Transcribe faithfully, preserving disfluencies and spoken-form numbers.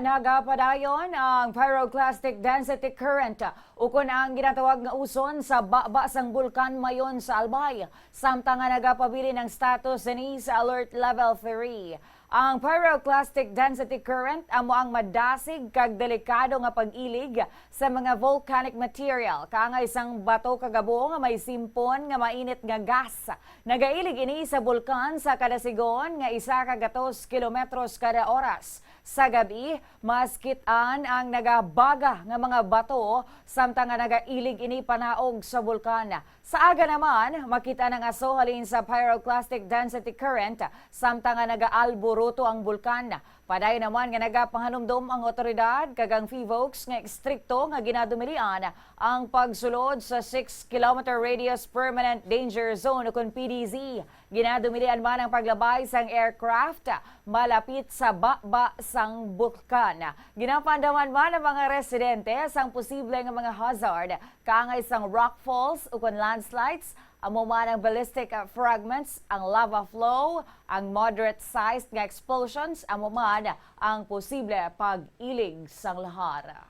Nagapadayon ang pyroclastic density current, ukon ang ginatawag nga uson sa baba sang Bulkan Mayon sa Albay, samtang nga nagapabilin ang status sini sa Alert Level three. Ang pyroclastic density current amo ang madasig kag delikado nga pag-ilig sa mga volcanic material, kaangay sang bato kag abo nga may simpon nga mainit nga gas. Nagailig ini sa bulkan sa kadasigon nga isa ka gatos kilometros kada oras. Sa gab-i, mas kit-an ang nagabaga nga mga bato, samtang nga nagailig ini panaog sa bulkan. Sa aga naman, makit-an ang aso halin sa pyroclastic density current, samtang nga nagaalburuto ang bulkan. Padayon naman nga nagapahanumdom ang otoridad kag ang PHIVOLCS nga estrikto nga ginadumilian ang pagsulod sa six kilometer radius permanent danger zone, ukon P D Z. Ginadumilian man ang paglabay sang aircraft malapit sa baba sang bulkan. Ginapaandam man ang mga residente sang posible nga mga hazard, kaangay sang rockfalls ukon landslides, amo man ang ballistic, ah, fragments, ang lava flow, ang moderate-sized nga explosions, amo man ang posible pag-ilig sang lahar.